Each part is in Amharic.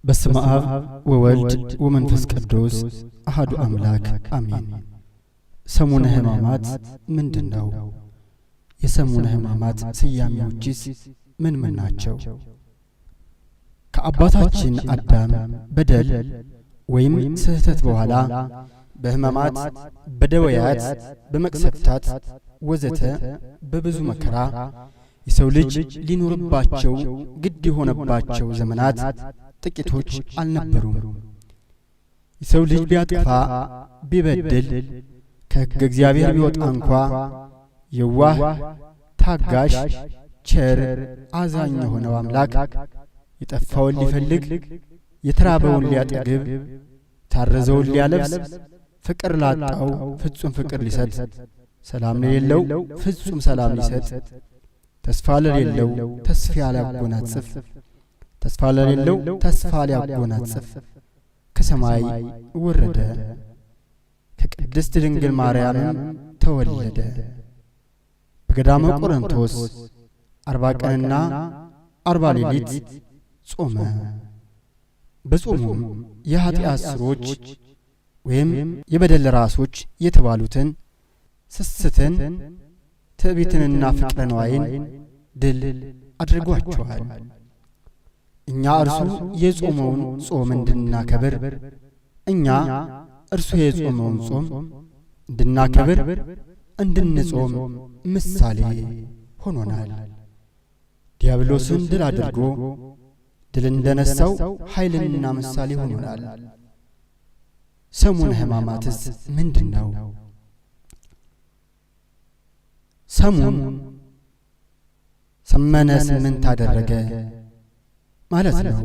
በስመ አብ ወወልድ ወመንፈስ ቅዱስ አሐዱ አምላክ አሜን። ሰሙነ ሕማማት ምንድን ነው? የሰሙነ ሕማማት ስያሜዎችስ ምን ምን ናቸው? ከአባታችን አዳም በደል ወይም ስህተት በኋላ በሕማማት፣ በደወያት፣ በመቅሰፍታት ወዘተ በብዙ መከራ የሰው ልጅ ሊኖርባቸው ግድ የሆነባቸው ዘመናት ጥቂቶች አልነበሩም። የሰው ልጅ ቢያጠፋ ቢበድል ከሕገ እግዚአብሔር ቢወጣ እንኳ የዋህ ታጋሽ፣ ቸር፣ አዛኝ የሆነው አምላክ የጠፋውን ሊፈልግ፣ የተራበውን ሊያጠግብ፣ ታረዘውን ሊያለብስ፣ ፍቅር ላጣው ፍጹም ፍቅር ሊሰጥ፣ ሰላም ለሌለው ፍጹም ሰላም ሊሰጥ፣ ተስፋ ለሌለው ተስፋ ሊያጎናጽፍ ተስፋ ለሌለው ተስፋ ሊያጎናጽፍ ከሰማይ ወረደ፣ ከቅድስት ድንግል ማርያምም ተወለደ። በገዳመ ቆሮንቶስ 40 ቀንና 40 ሌሊት ጾመ። በጾሙም የኀጢአት ስሮች ወይም የበደል ራሶች የተባሉትን ስስትን፣ ትዕቢትንና ፍቅረ ነዋይን ድል አድርጓቸዋል። እኛ እርሱ የጾመውን ጾም እንድናከብር እኛ እርሱ የጾመውን ጾም እንድናከብር እንድንጾም ምሳሌ ሆኖናል። ዲያብሎስን ድል አድርጎ ድል እንደነሳው ኃይልና ምሳሌ ሆኖናል። ሰሙነ ሕማማትስ ምንድን ነው? ሰሙን ሰመነ 8 አደረገ ማለት ነው።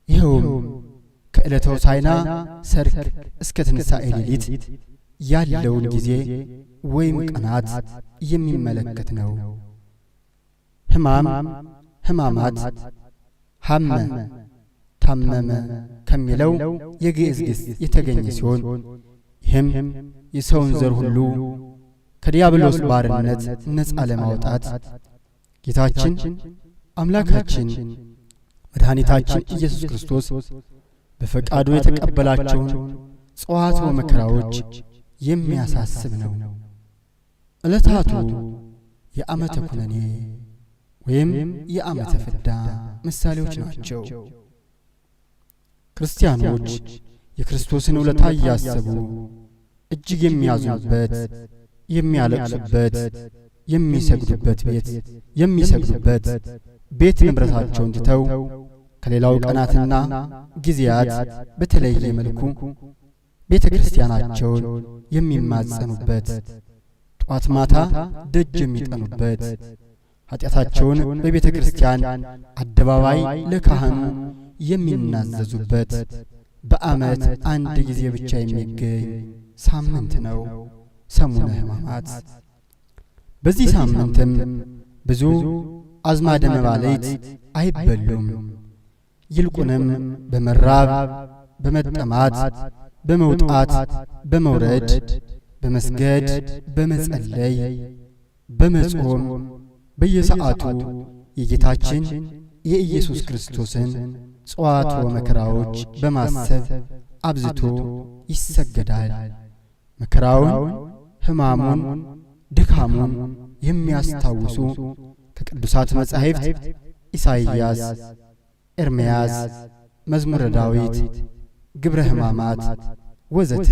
ይኸውም ከዕለተ ሆሳዕና ሰርክ እስከ ትንሣኤ ሌሊት ያለውን ጊዜ ወይም ቀናት የሚመለከት ነው። ሕማም፣ ሕማማት፣ ሐመ፣ ታመመ ከሚለው የግዕዝ ግስ የተገኘ ሲሆን ይህም የሰውን ዘር ሁሉ ከዲያብሎስ ባርነት ነጻ ለማውጣት ጌታችን አምላካችን መድኃኒታችን ኢየሱስ ክርስቶስ በፈቃዱ የተቀበላቸውን ጽዋትወ መከራዎች የሚያሳስብ ነው። ዕለታቱ የዓመተ ኩነኔ ወይም የዓመተ ፍዳ ምሳሌዎች ናቸው። ክርስቲያኖች የክርስቶስን ውለታ እያሰቡ እጅግ የሚያዝኑበት፣ የሚያለቅሱበት፣ የሚሰግዱበት ቤት የሚሰግዱበት ቤት ንብረታቸውን ትተው ከሌላው ቀናትና ጊዜያት በተለየ መልኩ ቤተ ክርስቲያናቸውን የሚማጸኑበት፣ ጧት ማታ ደጅ የሚጠኑበት፣ ኃጢአታቸውን በቤተ ክርስቲያን አደባባይ ለካህኑ የሚናዘዙበት በዓመት አንድ ጊዜ ብቻ የሚገኝ ሳምንት ነው ሰሙነ ሕማማት። በዚህ ሳምንትም ብዙ አዝማደ መባልዕት አይበሉም። ይልቁንም በመራብ፣ በመጠማት፣ በመውጣት፣ በመውረድ፣ በመስገድ፣ በመጸለይ፣ በመጾም በየሰዓቱ የጌታችን የኢየሱስ ክርስቶስን ጽዋትወ መከራዎች በማሰብ አብዝቶ ይሰገዳል። መከራውን፣ ሕማሙን፣ ድካሙን የሚያስታውሱ ከቅዱሳት መጻሕፍት ኢሳይያስ፣ ኤርምያስ፣ መዝሙረ ዳዊት፣ ግብረ ሕማማት ወዘተ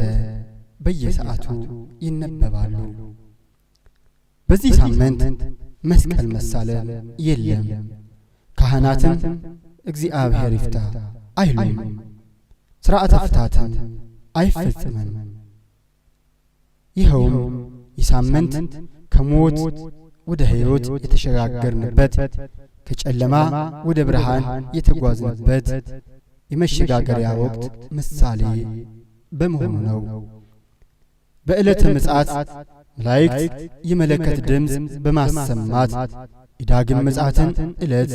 በየሰዓቱ ይነበባሉ። በዚህ ሳምንት መስቀል መሳለም የለም። ካህናትም እግዚአብሔር ይፍታ አይሉም። ሥርዓተ ፍታትም አይፈጽምም። ይኸውም የሳምንት ከሞት ወደ ሕይወት የተሸጋገርንበት፣ ከጨለማ ወደ ብርሃን የተጓዝንበት የመሸጋገሪያ ወቅት ምሳሌ በመሆኑ ነው። በዕለተ ምጽአት መላእክት የመለከት ድምፅ በማሰማት የዳግም ምጽአትን ዕለት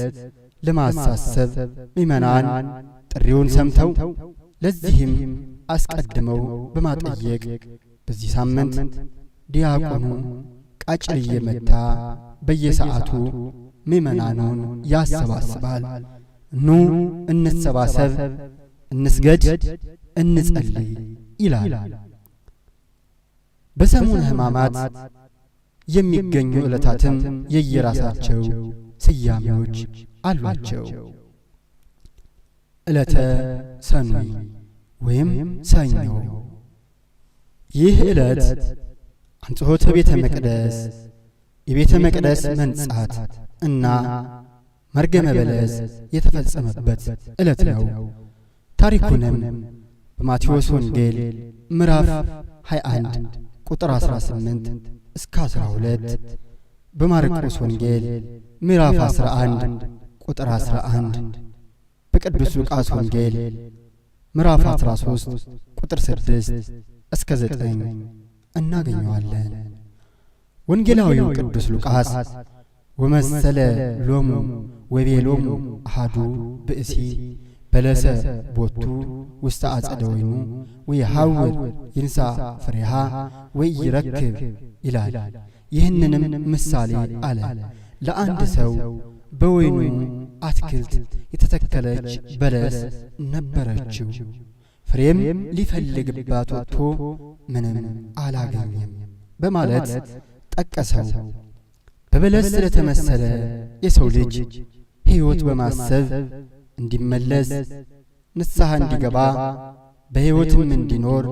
ለማሳሰብ ምእመናን ጥሪውን ሰምተው ለዚህም አስቀድመው በማጠየቅ በዚህ ሳምንት ዲያቆኑ ቃጭል እየመታ በየሰዓቱ ምእመናኑን ያሰባስባል። ኑ እንሰባሰብ፣ እንስገድ፣ እንጸልይ ይላል። በሰሙነ ሕማማት የሚገኙ ዕለታትም የየራሳቸው ስያሜዎች አሏቸው። ዕለተ ሰኑይ ወይም ሰኞ። ይህ ዕለት አንጽሖተ ቤተ መቅደስ፣ የቤተ መቅደስ መንጻት እና መርገመ በለስ የተፈጸመበት ዕለት ነው። ታሪኩንም በማቴዎስ ወንጌል ምዕራፍ 21 ቁጥር 18 እስከ 12፣ በማርቆስ ወንጌል ምዕራፍ 11 ቁጥር 11፣ በቅዱስ ሉቃስ ወንጌል ምዕራፍ 13 ቁጥር 6 እስከ 9 እናገኘዋለን። ወንጌላዊው ቅዱስ ሉቃስ ወመሰለ ሎሙ ወቤሎሙ አሐዱ ብእሲ በለሰ ቦቱ ውስተ አጸደ ወይኑ ወየሐውር ይንሣ ፍሬሃ ወኢይረክብ ይላል። ይህንንም ምሳሌ አለ። ለአንድ ሰው በወይኑ አትክልት የተተከለች በለስ ነበረችው። ፍሬም ሊፈልግባት ወጥቶ ምንም አላገኘም በማለት ጠቀሰው። በበለስ ስለተመሰለ የሰው ልጅ ሕይወት በማሰብ እንዲመለስ፣ ንስሐ እንዲገባ፣ በሕይወትም እንዲኖር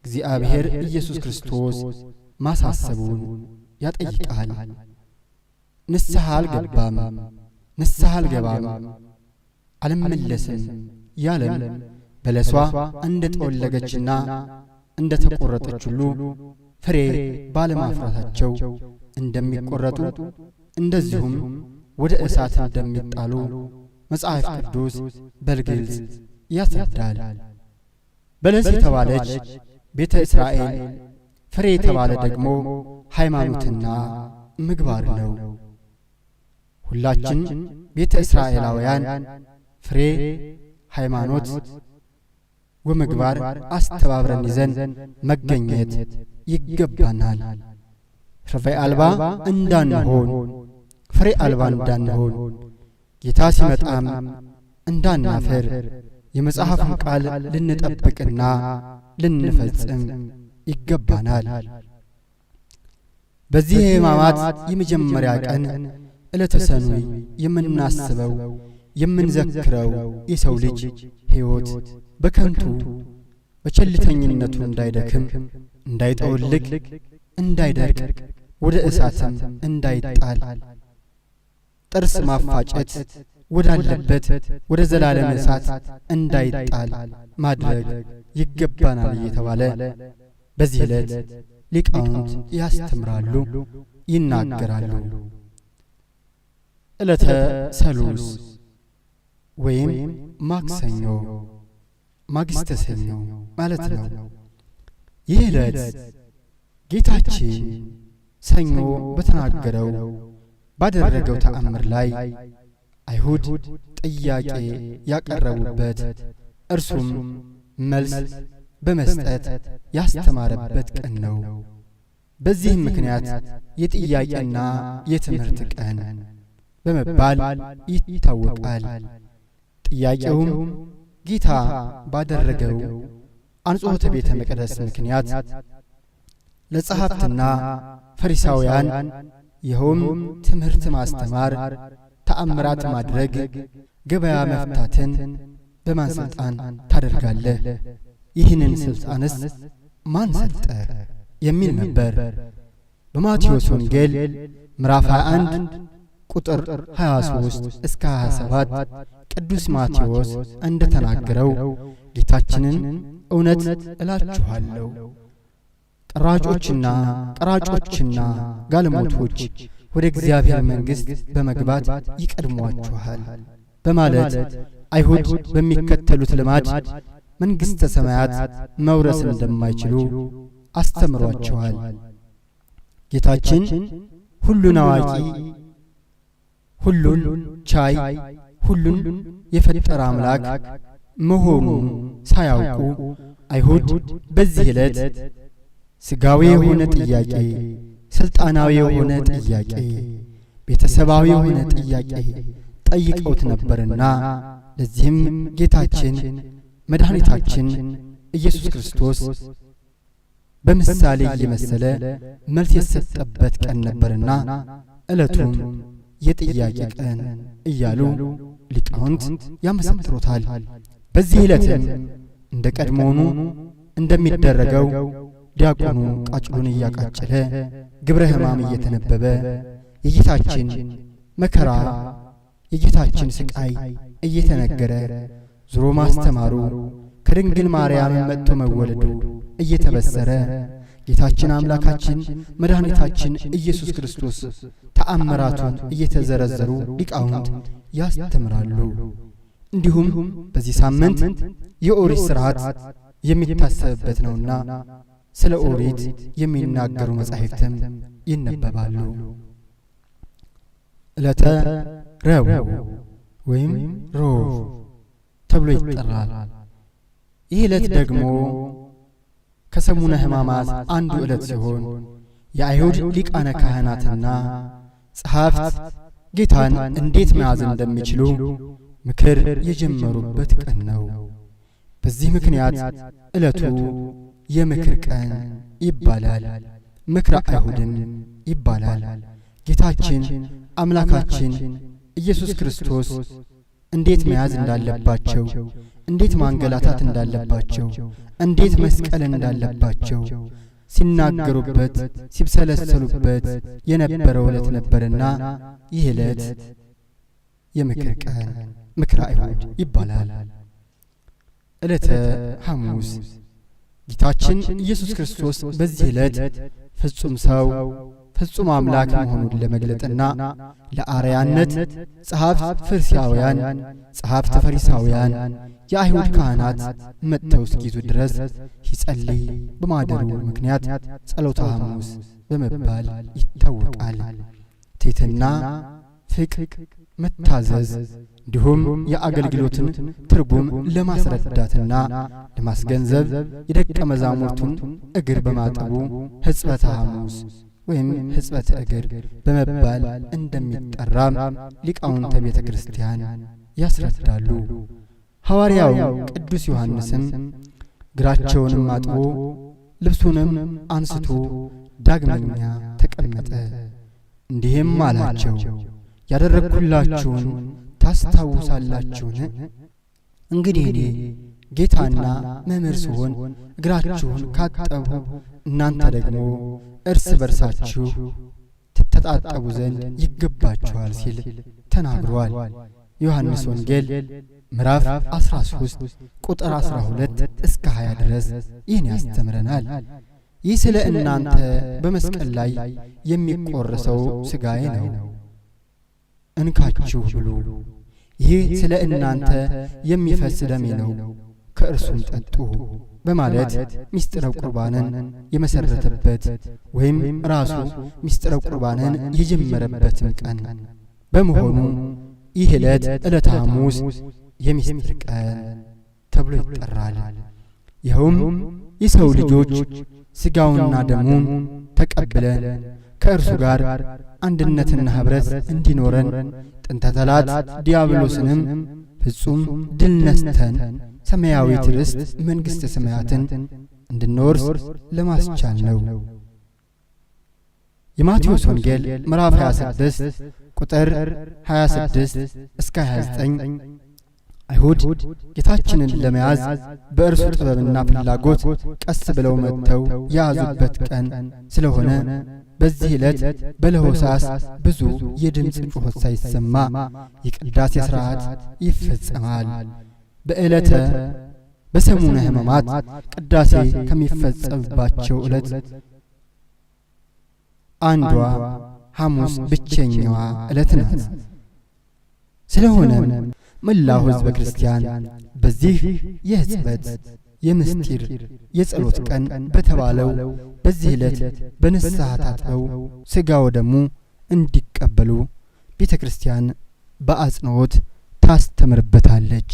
እግዚአብሔር ኢየሱስ ክርስቶስ ማሳሰቡን ያጠይቃል። ንስሐ አልገባም፣ ንስሐ አልገባም፣ አልመለስም ያለም በለሷ እንደ ጠወለገችና እንደ ተቈረጠች ሁሉ ፍሬ ባለማፍራታቸው እንደሚቈረጡ፣ እንደዚሁም ወደ እሳት እንደሚጣሉ መጽሐፍ ቅዱስ በግልጽ ያስረዳል። በለስ የተባለች ቤተ እስራኤል፣ ፍሬ የተባለ ደግሞ ሃይማኖትና ምግባር ነው። ሁላችን ቤተ እስራኤላውያን ፍሬ ሃይማኖት ወምግባር አስተባብረን ይዘን መገኘት ይገባናል። ፍሬ አልባ እንዳንሆን፣ ፍሬ አልባ እንዳንሆን፣ ጌታ ሲመጣም እንዳናፍር የመጽሐፉን ቃል ልንጠብቅና ልንፈጽም ይገባናል። በዚህ የሕማማት የመጀመሪያ ቀን ዕለተ ሰኑይ የምናስበው፣ የምንዘክረው የሰው ልጅ ሕይወት በከንቱ በቸልተኝነቱ እንዳይደክም፣ እንዳይጠወልግ፣ እንዳይደርቅ፣ ወደ እሳትም እንዳይጣል፣ ጥርስ ማፋጨት ወዳለበት ወደ ዘላለም እሳት እንዳይጣል ማድረግ ይገባናል እየተባለ በዚህ ዕለት ሊቃውንት ያስተምራሉ፣ ይናገራሉ። ዕለተ ሰሉስ ወይም ማክሰኞ፣ ማግስተ ሰኞ ማለት ነው። ይህ ዕለት ጌታችን ሰኞ በተናገረው፣ ባደረገው ተአምር ላይ አይሁድ ጥያቄ ያቀረቡበት፣ እርሱም መልስ በመስጠት ያስተማረበት ቀን ነው። በዚህም ምክንያት የጥያቄና የትምህርት ቀን በመባል ይታወቃል። ጥያቄውም ጌታ ባደረገው አንጽሖተ ቤተ መቅደስ ምክንያት ለጸሐፍትና ፈሪሳውያን፣ ይኸውም ትምህርት ማስተማር፣ ተአምራት ማድረግ፣ ገበያ መፍታትን በማን ሥልጣን ታደርጋለህ? ይህንን ሥልጣንስ ማን ሰጠ? የሚል ነበር። በማቴዎስ ወንጌል ምዕራፍ 21 ቁጥር 23 እስከ 27 ቅዱስ ማቴዎስ እንደ ተናገረው ጌታችንን እውነት እላችኋለሁ፣ ቀራጮችና ጋለሞቶች ወደ እግዚአብሔር መንግሥት በመግባት ይቀድሟችኋል በማለት አይሁድ በሚከተሉት ልማድ መንግሥተ ሰማያት መውረስ እንደማይችሉ አስተምሯቸዋል። ጌታችን ሁሉን አዋቂ፣ ሁሉን ቻይ፣ ሁሉን የፈጠረ አምላክ መሆኑን ሳያውቁ አይሁድ በዚህ ዕለት ስጋዊ የሆነ ጥያቄ፣ ስልጣናዊ የሆነ ጥያቄ፣ ቤተሰባዊ የሆነ ጥያቄ ጠይቀውት ነበርና ለዚህም ጌታችን መድኃኒታችን ኢየሱስ ክርስቶስ በምሳሌ እየመሰለ መልስ የሰጠበት ቀን ነበርና ዕለቱም የጥያቄ ቀን እያሉ ሊቃውንት ያመሰጥሩታል። በዚህ ዕለትም እንደ ቀድሞውኑ እንደሚደረገው ዲያቆኑ ቃጭሉን እያቃጨለ ግብረ ሕማም እየተነበበ የጌታችን መከራ የጌታችን ስቃይ እየተነገረ ዙሮ ማስተማሩ ከድንግል ማርያም መጥቶ መወለዱ እየተበሰረ ጌታችን አምላካችን መድኃኒታችን ኢየሱስ ክርስቶስ ተአምራቱን እየተዘረዘሩ ሊቃውንት ያስተምራሉ። እንዲሁም በዚህ ሳምንት የኦሪት ሥርዓት የሚታሰብበት ነውና ስለ ኦሪት የሚናገሩ መጻሕፍትም ይነበባሉ። ዕለተ ረቡዕ ወይም ሮብ ተብሎ ይጠራል። ይህ ዕለት ደግሞ ከሰሙነ ሕማማት አንዱ ዕለት ሲሆን የአይሁድ ሊቃነ ካህናትና ጸሐፍት ጌታን እንዴት መያዝ እንደሚችሉ ምክር የጀመሩበት ቀን ነው። በዚህ ምክንያት ዕለቱ የምክር ቀን ይባላል። ምክረ አይሁድም ይባላል። ጌታችን አምላካችን ኢየሱስ ክርስቶስ እንዴት መያዝ እንዳለባቸው፣ እንዴት ማንገላታት እንዳለባቸው፣ እንዴት መስቀል እንዳለባቸው ሲናገሩበት ሲብሰለሰሉበት የነበረው ዕለት ነበርና ይህ ዕለት የምክር ቀን ምክረ አይሁድ ይባላል። ዕለተ ሐሙስ ጌታችን ኢየሱስ ክርስቶስ በዚህ ዕለት ፍጹም ሰው ፍጹም አምላክ መሆኑን ለመግለጥና ለአርያነት ጸሐፍት ፈሪሳውያን ጸሐፍት ፈሪሳውያን የአይሁድ ካህናት መጥተው እስኪይዙ ድረስ ሲጸልይ በማደሩ ምክንያት ጸሎተ ሐሙስ በመባል ይታወቃል። ትሕትና፣ ፍቅር፣ መታዘዝ እንዲሁም የአገልግሎትን ትርጉም ለማስረዳትና ለማስገንዘብ የደቀ መዛሙርቱን እግር በማጠቡ ሕጽበተ ሐሙስ ወይም ሕጽበተ እግር በመባል እንደሚጠራ ሊቃውንተ ቤተ ክርስቲያን ያስረዳሉ። ሐዋርያው ቅዱስ ዮሐንስም እግራቸውንም አጥቦ ልብሱንም አንስቶ ዳግመኛ ተቀመጠ፣ እንዲህም አላቸው፦ ያደረግሁላችሁን ታስታውሳላችሁን? እንግዲህ እኔ ጌታና መምህር ስሆን እግራችሁን ካጠብሁ እናንተ ደግሞ እርስ በርሳችሁ ትተጣጠቡ ዘንድ ይገባችኋል ሲል ተናግሯል። ዮሐንስ ወንጌል ምዕራፍ 13 ቁጥር 12 እስከ 20 ድረስ ይህን ያስተምረናል። ይህ ስለ እናንተ በመስቀል ላይ የሚቆረሰው ሥጋዬ ነው፣ እንካችሁ ብሉ። ይህ ስለ እናንተ የሚፈስ ደሜ ነው፣ ከእርሱም ጠጡ በማለት ምስጢረ ቁርባንን የመሰረተበት ወይም ራሱ ምስጢረ ቁርባንን የጀመረበትም ቀን በመሆኑ ይህ ዕለት ዕለተ ሐሙስ የምስጢር ቀን ተብሎ ይጠራል። ይኸውም የሰው ልጆች ሥጋውንና ደሙን ተቀብለን ከእርሱ ጋር አንድነትና ኅብረት እንዲኖረን ጥንተ ጠላት ዲያብሎስንም ፍጹም ድል ነስተን ሰማያዊት ርስት መንግሥተ ሰማያትን እንድንወርስ ለማስቻል ነው። የማቴዎስ ወንጌል ምዕራፍ 26 ቁጥር 26 እስከ 29 አይሁድ ጌታችንን ለመያዝ በእርሱ ጥበብና ፍላጎት ቀስ ብለው መጥተው የያዙበት ቀን ስለሆነ በዚህ ዕለት በለሆሳስ ብዙ የድምፅ ጩኸት ሳይሰማ የቅዳሴ ሥርዓት ይፈጸማል። በዕለተ በሰሙነ ሕማማት ቅዳሴ ከሚፈጸምባቸው ዕለት አንዷ ሐሙስ ብቸኛዋ ዕለት ናት። ስለሆነም መላው ሕዝበ ክርስቲያን በዚህ የሕጽበት የምስጢር የጸሎት ቀን በተባለው በዚህ ዕለት በንስሐ ታጥበው ሥጋ ወደሙ እንዲቀበሉ ቤተ ክርስቲያን በአጽንኦት ታስተምርበታለች።